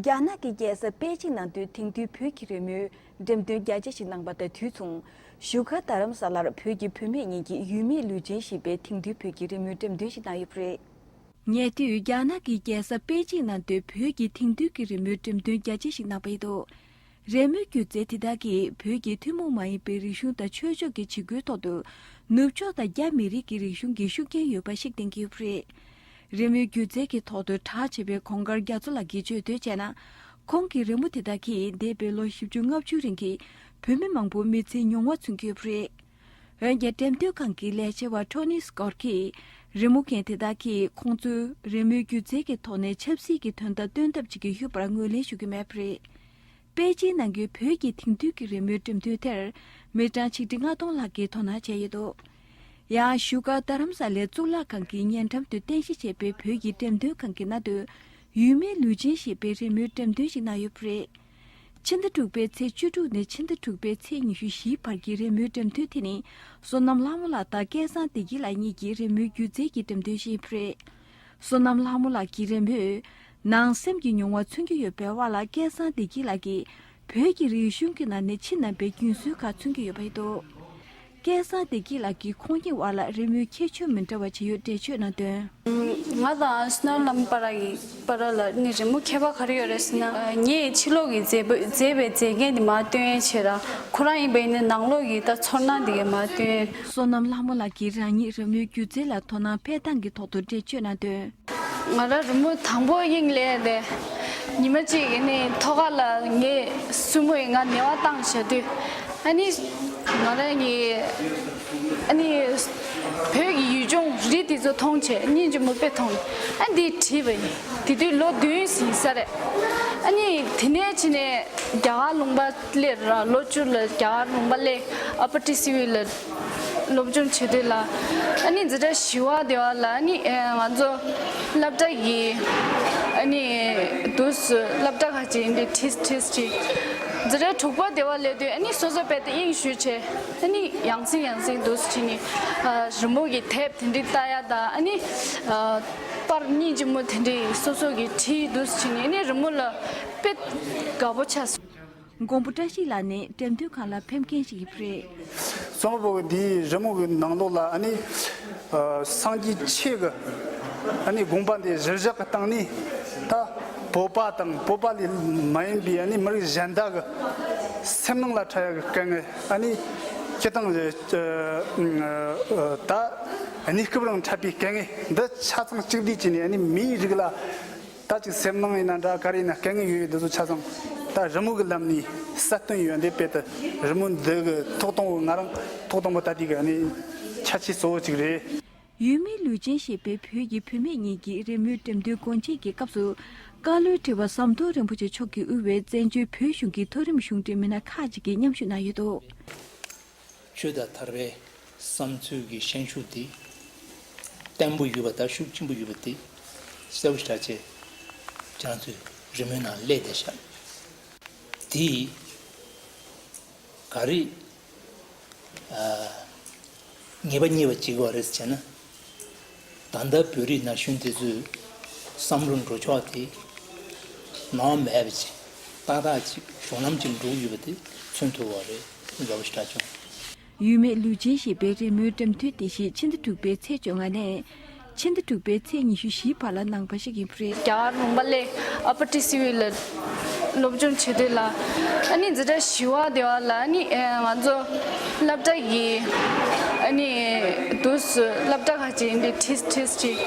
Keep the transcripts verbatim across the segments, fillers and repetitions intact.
རྒྱ་ནག་གི་རྒྱལ་ས་པེ་ཅིང་ནང་དུ་དེང་དུས་བོད་ཀྱི་རི་མོའི་འགྲེམས་སྟོན་རྒྱ་ཆེ་ཞིག་གནང་བ་དང་དུས་མཚུངས། བཞུགས་སྒར་རྡ་རམ་ས་ལར་བོད་ཀྱི་བུད་མེད་གཉིས་ཀྱིས་ཡུལ་མིའི་ལུས་རྩལ་ཞེས་པའི་དེང་དུས་བོད་ཀྱི་རི་མོའི་འགྲེམས་སྟོན་ཞིག་གནང་ཡོད་པ་རེད། ཉེ་དུས་རྒྱ་ནག་གི་རྒྱལ་ས་པེ་ཅིང་ནང་དུ་བོད་ཀྱི་དེང་དུས་ཀྱི་རི་མོའི་འགྲེམས་སྟོན་རྒྱ་ཆེ་ཞིག་གནང་བ་ཡིན་འདུག་རི་མོའི་སྒྱུ་རྩལ་དེ་དག་གིས་བོད་ཀྱི་ཐུན་མོང་མ་ཡིན་པའི་རིག་གཞུང་དང་ཆོས་ཕྱོགས་ཀྱི་བྱེད་སྒོའི་ཐོག་ཏུ་ནུབ་ཕྱོགས་དང་རྒྱ་མི་རིགས་ཀྱི་རིག་གཞུང་གི་ཤུགས་རྐྱེན་ཡོད་པ་ཤུགས་བསྟན་གྱི་ཡོད་པ་རེད། རི་མོའི་སྒྱུ་རྩལ་གྱི་ཐོག་ཏུ་གྲགས་ཆེ་བའི་གོང་དཀར་རྒྱ་མཚོ་ལགས་ཀྱིས་བརྗོད་དོན་བྱས་ན། ཁོང་གི་རི་མོ་དེ་དག་གིས་འདས་པའི་ལོ་བཞི་བཅུ་ལྔ་བཅུ་རིང་གི་བོད་མི་མང་པོའི་མི་ཚེའི་མྱོང་བ་མཚོན་གྱི་ཡོད་པ་རེད། འོན་ཀྱང་འགྲེམས་སྟོན་ཁང་གི་ལས་བྱེད་པ་ཁྲོ་ནི་སྐོར་གྱིས་རི་མོ་མཁན་དེ་དག་གིས་ཁོང་ཚོས་རི་མོའི་སྒྱུ་རྩལ་གྱི་ཐོག་ནས་ཆབ་སྲིད་ཀྱི་དོན་དག་སྟོན་ཐབས་བྱེད་ཀྱི་ཡོད་པར་ངོས་ལེན་ཞུ་གི་མེད་པ་རེད། པེ་ཅིན་ནང་གི་བོད་ཀྱི་དེང་དུས་ཀྱི་རི་མོའི་འགྲེམས་སྟོན་དེར་མི་གྲངས་ཆིག་ཁྲི་ལྔ་སྟོང་ལྷག་གིས་དོ་སྣང་བྱས་ཡོད་འདུག་ཡང་བཞུགས་སྒར་རྡ་རམ་ས་ལའི་གཙུག་ལག་ཁང་གི་ཉེ་འགྲམ་དུ་རྟེན་གཞི་བྱས་པའི་བོད་ཀྱི་འགྲེམས་སྟོན་ཁང་གི་ནང་དུ་ཡུལ་མིའི་ལུས་རྩལ་ཞེས་པའི་རི་མོའི་འགྲེམས་སྟོན་ཞིག་གནང་ཡོད་པ་རེད། ཕྱི་ཟླ་དྲུག་པའི་ཚེས་བཅུ་དྲུག་ནས་ཕྱི་ཟླ་དྲུག་པའི་ཚེས་ཉི་ཤུ་བཞིའི་བར་གྱི་རི་མོའི་འགྲེམས་སྟོན་དེ་ནི་བསོད་ནམས་ལྷ་མོ་ལགས་དང་སྐལ་བཟང་བདེ་སྐྱིད་ལགས་གཉིས་ཀྱི་རི་མོའི་སྒྱུ་རྩལ་གྱི་འགྲེམས་སྟོན་ཞིག་ཡིན་པ་རེད། བསོད་ནམས་ལྷ་མོ་ལགས་ཀྱི་རི་མོས་ནང་སེམས་ཀྱི་མྱོང་བ་མཚོན་གྱི་ཡོད་པའི་དབར་ལ་སྐལ་བཟང་བདེ་སྐྱིད་ལགས་ཀྱིས་བོད་ཀྱི་རིག་གཞུང་གི་ནང་ནས་ཕྱི་ནང་པའི་རྒྱུན་སྲོལ་ཁག་མཚོན་གྱི་ཡོད་པ་རེད་འདུག་སྐལ་བཟང་བདེ་སྐྱིད་ལགས་ཀྱིས་ཁོང་གཉིས་དབར་ལ་རི་མོའི་ཁྱད་ཆོས་མི་འདྲ་བ་ཇི་ཡོད་འགྲེལ་བརྗོད་གནང་དོན། ང་དང་བསོད་ནམས་ལྷ་མོ་བར་གྱི་བར་ལ་ནི་རི་མོ་ཁྱད་པར་ག་རེ་ཡོད་རེད་ཟེར་ན། ངས་ཕྱི་ལོགས་ཀྱི་མཛེས་པ་མཛེས་པའི་མཛེས་རྒྱན་དེ་མར་སྟོན་ཡས་བྱས་ར། ཁོ་རང་ཡིན་པ་ཡིན་ན་ནང་ལོགས་ཀྱི་ད་ཚོར་སྣང་དེ་གས་མར་སྟོན་ཡས། བསོད་ནམས་ལྷ་མོ་ལགས་ཀྱིས་རང་ཉིད་རི་མོའི་སྒྱུ་རྩལ་ལ་དོ་སྣང་འཕེལ་སྟངས་ཀྱི་ཐོག་ཏུ་འགྲེལ་བརྗོད་གནང་དོན། ང་རང་རི་མོ་དང་པོ་དབྱིངས་ལས་རེད། ཉི་མ་གཅིག་ནི་ཐོག་ཁ་ལ་ངའི་སྲུ་མོ་ཡིས་ང་ཉེས་པ་བཏང་བྱས་དུས། ཨ་ནི་ང་རང་གི་ཨ་ནི་བོད་ཀྱི་ཡུལ་ལྗོངས་རི་དེ་ཚོ་མཐོང་བྱས་སྙིང་རྗེ་མོ་དཔེ་མཐོང་། ཨ་འདི་བྲིས་པ་ཡིན། དེ་དུས་ལོ་བདུན་ཟིན་ས་རེད། ཨ་ནི་དེ་ནས་ཕྱིན་ནས་རྒྱ་གར་ལུང་པ་སླེབས་ར། ལོ་བཅུ་ལ་རྒྱ་གར་ལུང་པ་སླེབས། ཨ་པ་ཊི་སི་ཝི་ལ་སློབ་སྦྱོང་བྱེད་དུས་ལ། ཨ་ནི་འཛིན་གྲྭ་བཞི་པ་དེ་བ་ལ་ཨ་ནི་ཨེ་ང་ཚོ་སློབ་གྲྭ་གི་ཨ་ནི་དུས་སུ་སློབ་གྲྭ་ཁག་ཅིག་འདི་ཁྲིས་ཁྲིས་ཅིག་འཛིན་གྲྭ་དྲུག་པ་དེ་བ་སླེབས་དུས་ཨ་ནི་སོ་སོ་དཔེ་དེ་དབྱིངས་ཞུགས་བྱས། ཨ་ནི་ཡང་སེ་ཡང་སེ་དུས་སུ་ཕྱིན་ནས་ཨ་རི་མོ་གི་དེབ་དེ་འདྲ་ལྟ་ཡ་དང་། ཨ་ནི་ཨ་པར་སྙིང་རྗེ་མོ་དེ་འདྲ་སོ་སོ་གི་བྲིས་དུས་སུ་ཕྱིན་ནས་ཨ་ནི་རི་མོ་ལ་དཔེ་དགའ་པོ་ཆགས་སོང་། མགོན་པོ་བཀྲ་ཤིས་ལགས་ནི་འགྲེམས་སྟོན་ཁང་ལ་ཕེབས་མཁན་ཞིག་ཡིན་པ་རེད། གཙོ་བོ་འདིའི་རི་མོ་གི་ནང་ལོགས་ལ་ཨ་ནི་ཨ་སངས་རྒྱས་ཆོས་ཀྱི་ཨ་ནི་དགོངས་པ་འདི་གཞིར་བཞག་གི་སྟེང་ནས། ད་བོད་པ་དང་བོད་པ་ལས་མ་ཡིན་པའི་ཨ་ནི་མི་རིགས་གཞན་དག་གི་སེམས་ནང་ལ་འཁྲབ་ཡག་གི་དཀའ་ངལ། ཨ་ནི་སྤྱིར་བཏང་གི་ཨ་ཨ་ད་གནས་སྐབས་རིང་འཁྲབ་པའི་དཀའ་ངལ་འདི་ཆ་ཚང་གཅིག་བསྡུས་བྱས་ནས། ཨ་ནི་མིའི་རིགས་ལ་ད་ཅིག་སེམས་ནང་ཡིན་ན་འདྲ། ག་རེ་ཡིན་ན་དཀའ་ངལ་ཡོད་ཡོད་འདི་ཚོ་ཆ་ཚང་ད་རི་མོ་གི་ལམ་ནས་གསལ་སྟོན་ཡོད། འདི་དཔེ་ད་རི་མོ་འདི་གི་ཐོག་དང་པོ། ང་རང་ཐོག་དང་པོ་ལྟ་དུས་ཀྱི་ཨ་ནི་ཁྱད་ཆོས་གཙོ་བོ་གཅིག་རེད། ཡུལ་མིའི་ལུས་རྩལ་ཞེས་པའི་བོད་ཀྱི་བུད་མེད་གཉིས་ཀྱི་རི་མོའི་འགྲེམས་སྟོན་སྒོ་འབྱེད་ཀྱི་སྐབས་སུ། ཀ་ལོན་སྒྲིག་པ་ཟམ་གདོང་རིན་པོ་ཆེ་མཆོག་གིས་དབུས་པའི་བཙན་བྱོལ་བོད་གཞུང་གི་མཐོ་རིམ་གཞུང་འབྲེལ་མི་སྣ་ཁག་ཅིག་གིས་མཉམ་ཞུགས་གནང་ཡོད་འདུག་ཆོས་དང་ཐར་པའི་བསམ་ཚུལ་གྱི་ཤན་ཤུགས་དེ་བརྟན་པོ་ཡོད་པ་དང་ཤུགས་ཆེན་པོ་ཡོད་པ་དེ་གསལ་པོ་ཞེ་དྲག་བྱས། ཁྱེད་རང་ཚོའི་རི་མོའི་ནང་སླེབས་བསྡད་ཤག་དེ་ག་རེ་ཨ་ངེས་པ་རྙེད་པ་བྱེད་དགོས་རེད་ཟེར་བྱས་ན། ད་ལྟ་བོད་རིགས་ན་གཞོན་དེ་ཚོའི་བསམ་བློ་འགྲོ་ཕྱོགས་དེ་ནང་མེད་པ་ཅིག་ཏག་ཏག་ཅིག་གཞུང་ལམ་ཅིག་འགྲོ་གི་ཡོད་པ་དེ་མཚོན་ཐུབ་པ་རེད། དགའ་པོ་ཞེ་དྲག་བྱུང་། ཡུལ་མིའི་ལུས་རྩལ་ཞེས་པའི་རི་མོའི་འགྲེམས་སྟོན་དེ་བཞིན་ཕྱི་ཟླ་དྲུག་པའི་ཚེས་བཅོ་ལྔ་ནས་ཕྱི་ཟླ་དྲུག་པའི་ཚེས་ཉི་ཤུ་བཞིའི་བར་ལ་གནང་བ་ཞིག་ཡིན་པ་རེད། རྒྱ་གར་ལུང་པ་སླེབས། ཨ་པ་ཊི་སི་ཝི་ལ་སློབ་སྦྱོང་བྱེད་དུས་ལ། ཨ་ནི་འཛིན་གྲྭ་བཞི་པ་དེ་བ་ལ་ཨ་ནི་ཨེ་ང་ཚོ་སློབ་གྲྭ་གི་ཨ་ནི་དུས་སུ་སློབ་གྲྭ་ཁག་ཅིག་འདི་ཁྲིས་ཁྲིས་ཅིག་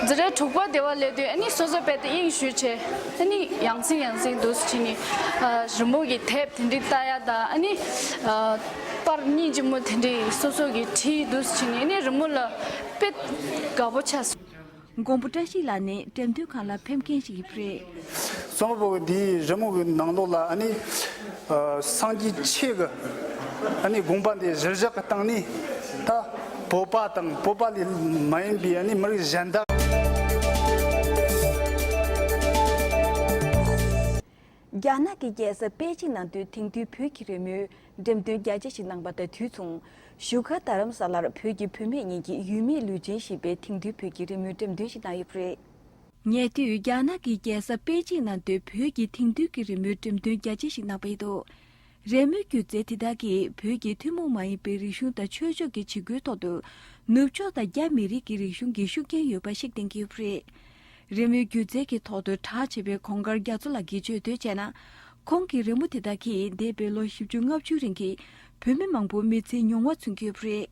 འཛིན་གྲྭ་དྲུག་པ་དེ་བ་སླེབས་དུས་ཨ་ནི་སོ་སོ་དཔེ་དེ་དབྱིངས་ཞུགས་བྱས། ཨ་ནི་ཡང་སེ་ཡང་སེ་དུས་སུ་ཕྱིན་ནས་ཨ་རི་མོ་གི་དེབ་དེ་འདྲ་ལྟ་ཡ་དང་། ཨ་ནི་ཨ་པར་སྙིང་རྗེ་མོ་དེ་འདྲ་སོ་སོ་གི་བྲིས་དུས་སུ་ཕྱིན་ནས་ཨ་ནི་རི་མོ་ལ་དཔེ་དགའ་པོ་ཆགས་སོང་། མགོན་པོ་བཀྲ་ཤིས་ལགས་ནི་འགྲེམས་སྟོན་ཁང་ལ་ཕེབས་མཁན་ཞིག་ཡིན་པ་རེད། གཙོ་བོ་འདིའི་རི་མོ་གི་ནང་ལོགས་ལ་ཨ་ནི་ཨ་སངས་རྒྱས་ཆོས་ཀྱི་ཨ་ནི་དགོངས་པ་འདི་གཞིར་བཞག་གི་སྟེང་ནས། ད་བོད་པ་དང་བོད་པ་ལས་མ་ཡིན་པའི་ཨ་ནི་མི་རིགས་གཞན་དག་རྒྱ་ནག་གི་རྒྱལ་ས་པེ་ཅིང་ནང་དུ་དེང་དུས་བོད་ཀྱི་རི་མོའི་འགྲེམས་སྟོན་རྒྱ་ཆེ་ཞིག་གནང་བ་དང་དུས་མཚུངས། བཞུགས་སྒར་རྡ་རམ་ས་ལར་བོད་ཀྱི་བུད་མེད་གཉིས་ཀྱིས་ཡུལ་མིའི་ལུས་རྩལ་ཞེས་པའི་དེང་དུས་བོད་ཀྱི་རི་མོའི་འགྲེམས་སྟོན་ཞིག་གནང་ཡོད་པ་རེད། ཉེ་དུས་རྒྱ་ནག་གི་རྒྱལ་ས་པེ་ཅིང་ནང་དུ་བོད་ཀྱི་དེང་དུས་ཀྱི་རི་མོའི་འགྲེམས་སྟོན་རྒྱ་ཆེ་ཞིག་གནང་བ་ཡིན་འདུག་རི་མོའི་སྒྱུ་རྩལ་དེ་དག་གིས་བོད་ཀྱི་ཐུན་མོང་མ་ཡིན་པའི་རིག་གཞུང་དང་ཆོས་ཕྱོགས་ཀྱི་བྱེད་སྒོའི་ཐོག་ཏུ་ནུབ་ཕྱོགས་དང་རྒྱ་མི་རིགས་ཀྱི་རིག་གཞུང་གི་ཤུགས་རྐྱེན་ཡོད་པ་ཤུགས་བསྟན་གྱི་ཡོད་པ་རེད། རི་མོའི་སྒྱུ་རྩལ་གྱི་ཐོག་ཏུ་གྲགས་ཆེ་བའི་གོང་དཀར་རྒྱ་མཚོ་ལགས་ཀྱིས་བརྗོད་དོན་བྱས་ན། ཁོང་གིས་རི་མོ་དེ་དག་གིས་འདས་པའི་ལོ་བཞི་བཅུ་ལྔ་བཅུ་རིང་གི་བོད་མི་མང་པོའི་མི་ཚེའི་མྱོང་བ་མཚོན་གྱི་ཡོད་པ་རེད།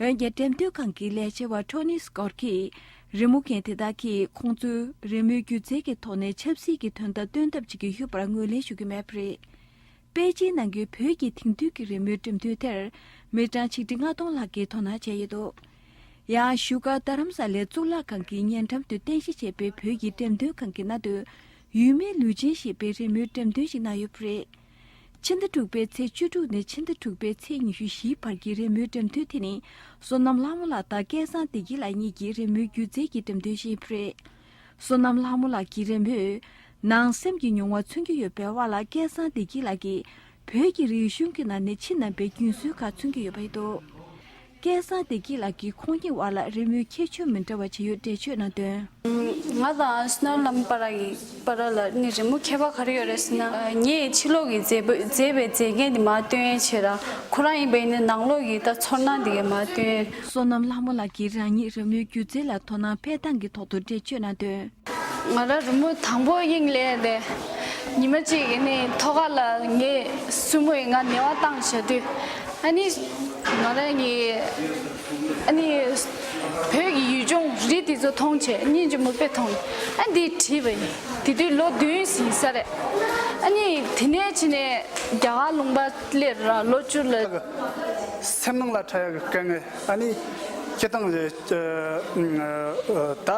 འོན་ཀྱང་འགྲེམས་སྟོན་ཁང་གི་ལས་བྱེད་པ་ཊོ་ནི་སྐོར་གྱིས། རི་མོ་མཁན་དེ་དག་གིས་ཁོང་ཚོས་རི་མོའི་སྒྱུ་རྩལ་གྱི་ཐོག་ནས་ཆབ་སྲིད་ཀྱི་དོན་དག་སྟོན་ཐབས་བྱེད་ཀྱི་ཡོད་པར་ངོས་ལེན་ཞུ་གི་མེད་པ་རེད། པེ་ཅིན་ནང་གི་བོད་ཀྱི་དེང་དུས་ཀྱི་རི་མོའི་འགྲེམས་སྟོན་དེར་མི་གྲངས་ཆིག་ཁྲི་ལྔ་སྟོང་ལྷག་གིས་དོ་སྣང་བྱས་ཡོད་འདུག་ཡང་བཞུགས་སྒར་རྡ་རམ་ས་ལའི་གཙུག་ལག་ཁང་གི་ཉེ་འགྲམ་དུ་རྟེན་གཞི་བྱས་པའི་བོད་ཀྱི་འགྲེམས་སྟོན་ཁང་གི་ནང་དུ་ཡུལ་མིའི་ལུས་སྦྱིན་ཞེས་པའི་རི་མོའི་འགྲེམས་སྟོན་ཞིག་གནང་ཡོད་པ་རེད། ཕྱི་ཟླ་དྲུག་པའི་ཚེས་བཅུ་དྲུག་ནས་ཕྱི་ཟླ་དྲུག་པའི་ཚེས་ཉི་ཤུ་བཞིའི་བར་གྱི་རི་མོའི་འགྲེམས་སྟོན་དེ་ནི་བསོད་ནམས་ལྷ་མོ་ལགས་དང་སྐལ་བཟང་བདེ་སྐྱིད་ལགས་གཉིས་ཀྱི་རི་མོའི་སྒྱུ་རྩལ་གྱི་འགྲེམས་སྟོན་ཞིག་ཡིན་པ་རེད། བསོད་ནམས་ལྷ་མོ་ལགས་ཀྱི་རི་མོས་ནང་སེམས་ཀྱི་མྱོང་བ་མཚོན་གྱི་ཡོད་པའི་དབར་ལ་སྐལ་བཟང་བདེ་སྐྱིད་ལགས་ཀྱིས་བོད་ཀྱི་རིག་གཞུང་གི་ནང་ནས་ཕྱི་ནང་པའི་རྒྱུན་སྲོལ་ཁག་མཚོན་གྱི་ཡོད་པ་རེད་འདུག་སྐལ་བཟང་བདེ་སྐྱིད་ལགས་ཀྱིས་ཁོང་གཉིས་དབར་ལ་རི་མོའི་ཁྱད་ཆོས་མི་འདྲ་བ་ཇི་ཡོད་འགྲེལ་བརྗོད་གནང་དོན། ང་དང་བསོད་ནམས་ལྷ་མོ་བར་གྱི་བར་ལ་ནི་རི་མོ་ཁྱད་པར་ག་རེ་ཡོད་རེད་ཟེར་ན། ངས་ཕྱི་ལོགས་ཀྱི་མཛེས་པ་མཛེས་པའི་མཛེས་རྒྱན་དེ་མར་སྟོན་ཡས་བྱས་ར། ཁོ་རང་ཡིན་པ་ཡིན་ན་ནང་ལོགས་ཀྱི་ད་ཚོར་སྣང་དེ་གས་མར་སྟོན། བསོད་ནམས་ལྷ་མོ་ལགས་ཀྱིས་རང་ཉིད་རི་མོའི་སྒྱུ་རྩལ་ལ་དོ་སྣང་འཕེལ་སྟངས་ཀྱི་ཐོག་ཏུ་འགྲེལ་བརྗོད་གནང་དོན། ང་རང་རི་མོ་དང་པོ་དབྱིངས་ལས་དེ། ཉི་མ་གཅིག་ནི་ཐོག་ཁ་ལ་ངའི་སྲུ་མོ་ཡིས་ང་ནེ་བ་བཏང་བྱ་དུས། ཨ་ནི་ང་རང་གི་ཨ་ནི་བོད་ཀྱི་ཡུལ་ལྗོངས་རི་དེ་ཚོ་མཐོང་བྱས་སྙིང་རྗེ་མོ་དཔེ་མཐོང་། ཨ་འདི་བྲིས་པ་ཡིན། དེ་དུས་ལོ་བདུན་ཟིན་ས་རེད། ཨ་ནི་དེ་ནས་ཕྱིན་ནས་རྒྱ་གར་ལུང་པ་སླེབས་ར་ལོ་བཅུ་ལ། སེམས་ནང་ལ་འཕྲད་ཡག་གི་དཀའ་ངལ། ཨ་ནི་སྤྱིར་བཏང་གི་ད་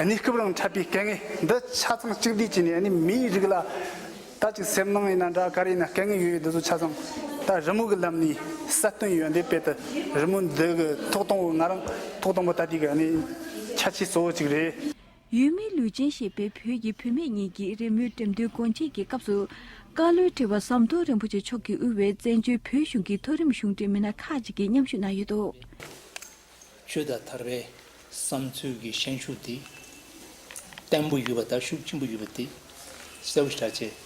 གནས་སྐབས་རང་འཕྲད་པའི་དཀའ་ངལ་འདི་ཆ་ཚང་གཅིག་བསྡུས་བྱས་ནས། ཨ་ནི་མིའི་རིགས་ལ་ད་ཅིག་སེམས་ནང་ཡིན་ན་འདྲ། ག་རེ་ཡིན་ན་དཀའ་ངལ་ཡོད་ཡོད་འདི་ཚོ་ཆ་ཚང་ད་རི་མོ་གི་ལམ་ནས་གསལ་སྟོན་ཡོད། འདི་དཔེ་ད་རི་མོ་འདི་གི་ཐོག་དང་པོ་ང་རང་ཐོག་དང་པོ་ལྟ་དུས་གི་ཨ་ནི་ཁྱད་ཆོས་གཙོ་བོ་གཅིག་རེད། ཡུལ་མིའི་ལུས་སྦྱིན་ཞེས་པའི་བོད་ཀྱི་བུད་མེད་གཉིས་ཀྱིས་རི་མོའི་འགྲེམས་སྟོན་སྒོ་འབྱེད་ཀྱི་སྐབས་སུ། ཀ་ལོའི་ཁྲི་པ་ཟམ་གདོང་རིན་པོ་ཆེ་མཆོག་གིས་དབུས་པའི་བཙན་བྱོལ་བོད་གཞུང་གི་མཐོ་རིམ་གཞུང་འབྲེལ་མི་སྣ་ཁག་ཅིག་གིས་མཉམ་ཞུགས་གནང་ཡོད་འདུག་ཆོས་དང་ཐར་པའི་བསམ་ཚུལ་གྱི་ཤན་ཤུགས་དེ་བརྟན་པོ་ཡོད་པ་དང་ཤུགས་ཆེན་པོ་ཡོད་པ་དེ་གསལ་པོ་ཞེ་དྲག་བྱས།